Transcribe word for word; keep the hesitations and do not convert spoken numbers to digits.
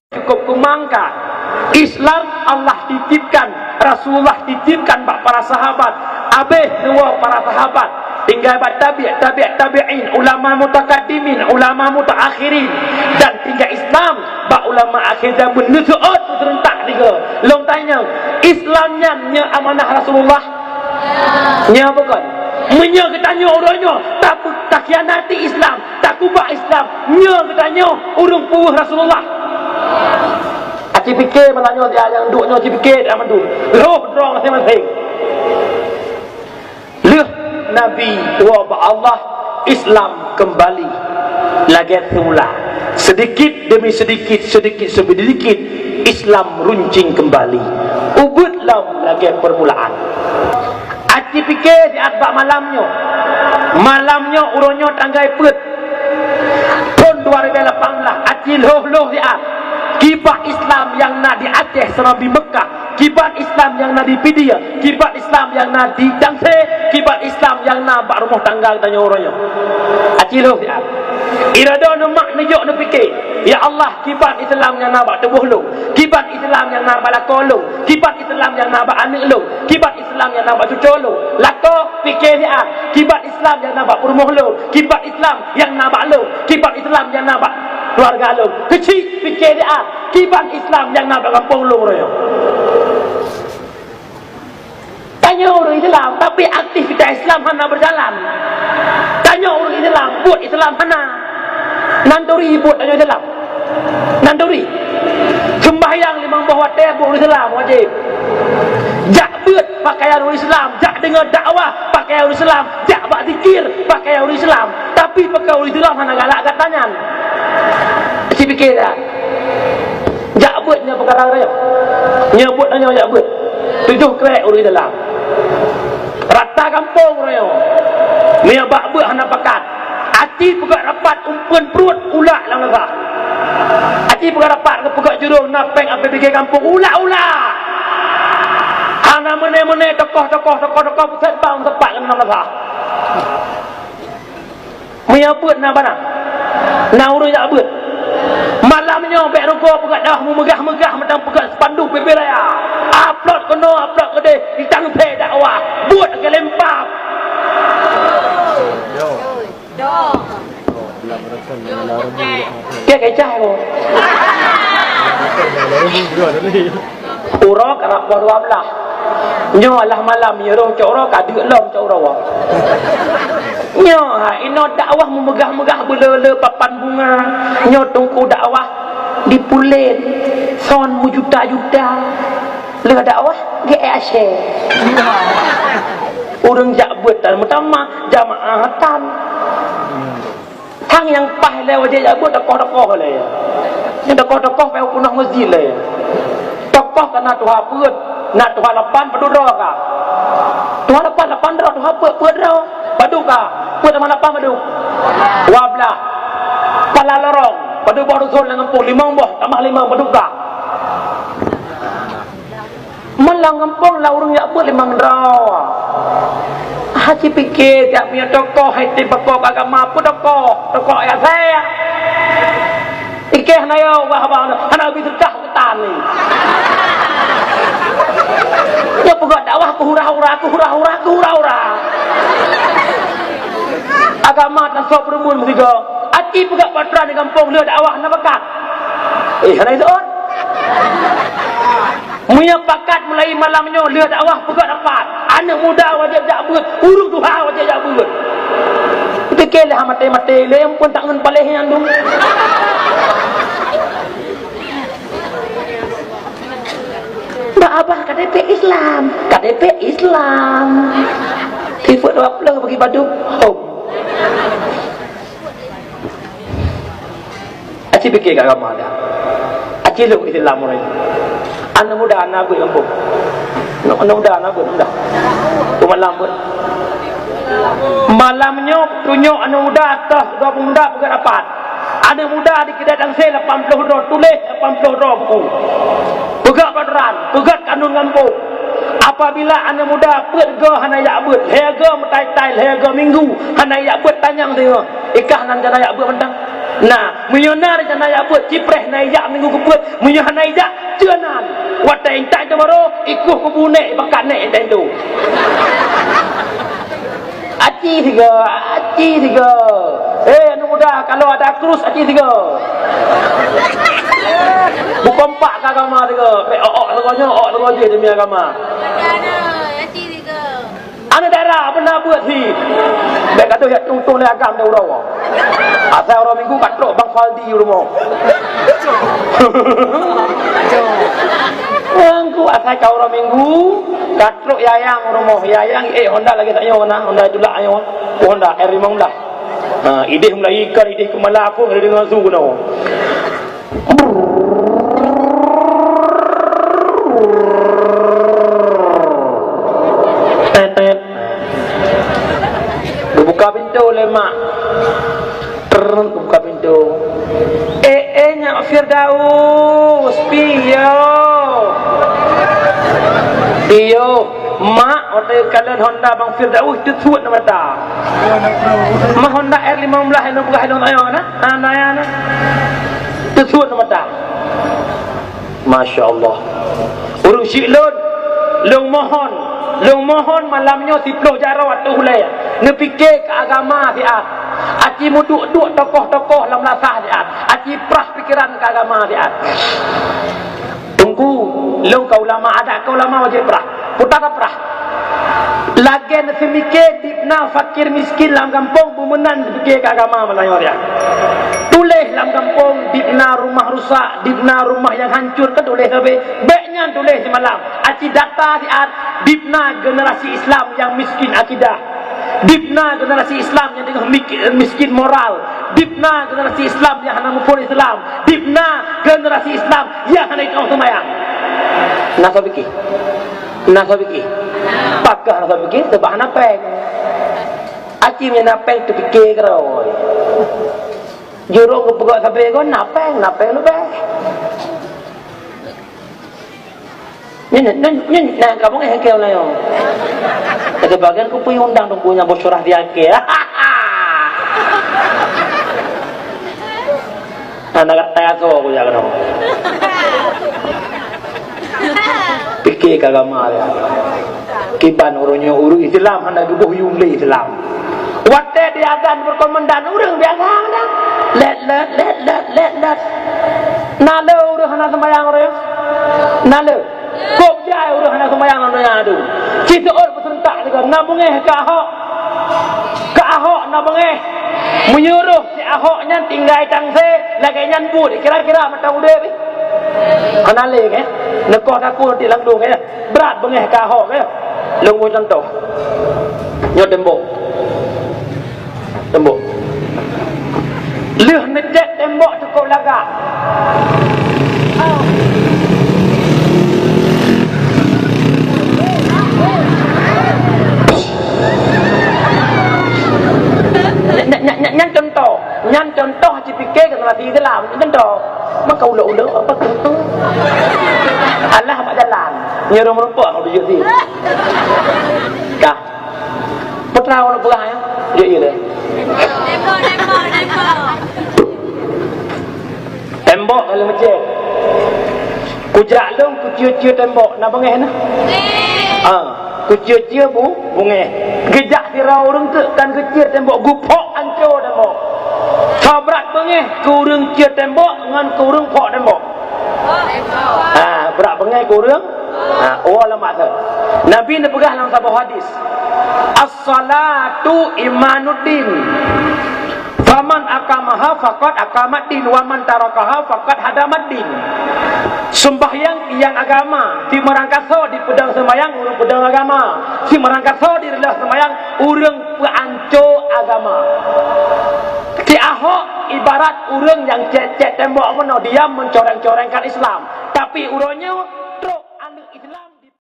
Cukup kumangka. Islam Allah titipkan, Rasulullah titipkan bak para sahabat. Abéh dua para sahabat, tinggai bak tabi', tabi' tabi'in, ulama mutakaddimin, ulama mutaakhirin, dan tinggai Islam bak ulama akhir zaman. Neuseuôt seurentak tiga. Lôn tanyong, Islam nyan nyoe amanah Rasulullah? Nyoe bukon. Meunyoe geutanyoe uroe nyoe tape-, takhianati Islam, takubah Islam, nyoe geutanyoe ureuëng peue Rasulullah? Aci pike malam nyoe, nyang duek nyoe aci pike dah mandum. Roh droe maséng-maséng. Lheueh Nabi tuwoe bak Allah, Islam keumbali lagée seumula. Sedikit demi sedikit, sedikit demi sedikit, Islam runcing keumbali. Ubeuet lom lagée peurmulaan. Aci pike siat bak malam nyoe. Malam nyoe uroe nyoe tanggai peuet. Thon dua ribu lapan belas, aci lhoh-lhoh siat. Kiban Islam nyang na di Aceh sama di Mekkah, kiban Islam nyang na di Pidie, kiban Islam nyang na di Dangse, kiban Islam nyang na bak rumoh tangga geutanyoe uroe nyoe. Aci lhoh siat. Irada neumak neujok neupike, "Ya Allah, kiban Islam nyang na bak tuboh lôn, kiban Islam nyang na bak lakoe lôn, kiban Islam nyang na bak aneuëk lôn, kiban Islam nyang na bak cucoe lôn." Lakoe pike siat, kiban Islam nyang na bak peurumoh lôn, kiban Islam nyang na bak lôn, kiban Islam nyang na bak keuluwarga lôn. Keuchik pike siat, kiban Islam nyang na bak gampông lôn uroe nyoe. Tanyoe ureuëng Islam, tapi aktivitas Islam hana berjalan. Tanyoe ureuëng Islam, buet Islam hana. Nan turi buet tanyoe Islam. Nan turi. Sembahyang limong boh watée buet ureuëng Islam wajéb. Jak beuet pakaian ureuëng Islam, jak deungoe dakwah pakaian ureuëng Islam, jak bak zikir pakaian ureuëng Islam. Tapi pakaian ureuëng Islam hana galak gata nyan. Aci pike dah. Jak beuet nyoe peukara rayeuk. Nyoe buet nyoe jak beuet. Tujoh krek ureuëng dalam. Rata gampông uroe nyoe. Meunyoe bak beuet hana pakat. Aci peugah rapat umpeuen pruet ulak lam lasa. Aci peugah rapat keu peugah jurông na péng A P B G gampông ulak-ulak. Hana meuné-meuné tokoh-tokoh, tokoh-tokoh pusat bang sepak keu lam lasa. Meunyoe beuet na bana, na ureuëng jak beuet. Malam nyoe bék rugoe peugah dakwah meumeugah-meugah mantong peugah spanduk bubé raya. Upload keunoe, upload keudeh, ditangse dakwah. Buet keu lempam. Keu kecah ko. Uroe karab poh dua belas. Nyoe alah malam nyoe roh cok uroe ka deuk lom cok uroe. Nyoe ha inoe dakwah meumeugah-meugah beule-le papan bunga. Nyoe teungku dakwah dipulen son meujuta-juta. Leuh dakwah geuék asée. Ureuëng jak beuet tan meutamah jamaah tan. Hang nyang paih lé wajéb jak beuet tokoh-tokoh lé. Nyang tokoh-tokoh paih peunoh masjid lé. Tokoh ka na tuha peuet, na tuha lapan padub droe ka. Tuha lapan, lapan droe, tuha peuet, peuet droe. Padub ka. Peuet tamah lapan padub. Dua belas. Pala lorong. Padub boh dusun lam gampông limong boh, tamah limong padub ka. Meulang gampông la ureuëng jak beuet limong droe. Aci pike tiap meunyoe tokoh hai tem pakok agama peue tokoh, tokoh ayat saya. Pike hana yo wah bang hana bi seukah keutan ni. Nyoe peugah dakwah keu hura-hura, keu hura-hura, keu hura-hura. Agama tan soe peureumeun meusigoe. Aci peugah patran di gampông lheueh dakwah na bakat. Eh hana iseuôt. Meunyoe pakat mulai malam nyoe lheueh dakwah peugah rapat. Aneuëk muda wajéb jak beuet, ureuëng tuha wajéb jak beuet. Pike lé ha maté-maté lé ampun tangan paléh nyan dum. Bak abah K T P Islam, K T P Islam. Sifeuet dua puluh bagi badum. Hom. Aci pike agama dah. Aci lhok Islam orang. Anak muda anak beuet gampông. Anak muda anak beuet muda. Pemalam beuet. Malam nyoe tunyok anak muda tah dua pemuda peugah rapat. Anak muda di kedai tangse lapan puluh droe tuléh lapan puluh droe buku. Peugah peraturan, peugah kanun gampông. Apabila anak muda peuet go hana jak beuet, lhée go meutai-tai, lhée go minggu hana jak beuet tanyong singoh. Ikah nan jana jak beuet mantong. Nah, meunyoe na rencana jak beuet, cipreh na ijak minggu keupeuet, meunyoe hana ijak, ceunan. Watèe intat teumaro, ikueh kubu nèk, bakat nèk intat tu. Aci sigoe, aci sigoe. Eh, aneuk muda, kalau ada krus, aci sigoe. Beukompak keu agama sigoe. Bèk ôk-ôk sigoe nyoe, ôk sigoe jih demi agama. Aneuk dara, beuna beuet hi. Bèk gadoh jak tueng-tueng lé agam dan uroe. Asai uroe Minggu ka trok Bang Faldi u rumoh. Mangku asai ka uroe Minggu, ka trok Yayang u rumoh. Yayang ék Honda lagèe tanyoe na, Honda tulak tanyoe. Honda R lima belas. Ha, idéh mulai ikan, idéh keumala aku, idéh ngon su keunoe. Tet, tet. Geubuka pintoe lé mak. Trrrr, geubuka pintoe. Eh, eh, Nyak Firdaus, piye? Piye? Mak, watèe kalon Honda Bang Firdaus, teusuet na mata. Mah Honda R lima belas, lôn peugah lôn ayo na. Na, na, ya, na. Teusuet na mata. Masya Allah. Ureueng syik lôn, lôn mohon, lôn mohon malam nyoe siplôh jaroe ateueh ulèe. Neupike keu agama siat. Aci meuduek-duek tokoh-tokoh lam lasah siat. Aci prah pikeran keu agama siat. Teungku, lôn ka ulama adat, ka ulama wajéb prah. Peue taprah? Lagèe na seumike dibna fakir miskin lam gampông, beumeunan seumike keu agama malam nyoe. Tuléh lam gampông dibna rumoh rusak, dibna rumoh nyang hancur, kan tuléh sabe. Bèk nyan tuléh simalam. Aci data siat, dibna generasi Islam nyang miskin akidah. Dibna generasi Islam nyang teungoh mik-, miskin moral. Dibna generasi Islam nyang hana muphom Islam. Dibna generasi Islam nyang hana jiteu'oh seumayang. Na soe pike? Na soe pike? Pakon hana soe pike? Sabab hana pèng. Aci meunyo na pèng teupike keudroe. Jurông geupeugah sabe kon na pèng, na pèng leubeh. Nyan, nyan, nyan, nyan, kamoe nyang keu laén. Sebagian kupeue undang dong punya boh surah di akhé. Aneuk gata asoe ku jak keunoe. Pike keu agama ya. Kiban ureueng nyoe ureueng Islam hana geuboh yum lé Islam. Watèe di azan beukomandan ureueng biasa mantong. Let, let, let, let, let, let. Na le ureueng hana seumayang ureueng? Na le. Kok jai ureueng hana seumayang lam donya tu. Ci seuôt peuseuntak sigoe, na beungèh keu Ahok. Keu Ahok na beungèh. Meunyoe roh si Ahok nyan tinggai tangse, lagèe nyan buet, kira-kira mantong udép. Hana lé, eh? Neukoh takue di lam dong, eh? Brat beungèh keu Ahok, eh? Lôn bri cuntoh. Nyoe tembok. Tembok. Lheueh neucèt tembok cukôp lagak. Nyan, nyan, nyan, nyan cuntoh. Nyan cuntoh cipike generasi Islam. Nyan cuntoh. Maka ulok-ulok apa tu? Allah bak jalan. Nyoe ureueng meureumpok, hana jeuet sih. Dah. Peue teuma ulôn peugah, ya? Jeuet, iya deh. Tembok, tembok, tembok. Tembok dalam masjid. Kujak lôn kucieu-cieu tembok, na beungèh na? Ah, kucieu-cieu bu-, beungèh. Geujak sidroe ureueng teuk kan geucieu tembok, guphok anco tembok. Soe brat beungèh keu ureueng cieu tembok ngon keu ureueng phok tembok? Ah, brat beungèh keu ureueng. Ah, oh, lama tu. Nabi neupeugah lam saboh hadis, "As-salatu imaduddin. Faman aqamaha faqad aqamaddin, wa man tarakaha faqad hadamaddin." Seumbahyang nyang agama, si meurangkasoe dipeudong seumbahyang, ureueng peudong agama. Si meurangkasoe direuloh seumbahyang, ureueng peuanco agama. Si Ahok ibarat ureueng nyang cèt-cèt tembok meunoe, dia mencoreng-corengkan Islam. Tapi uroe nyoe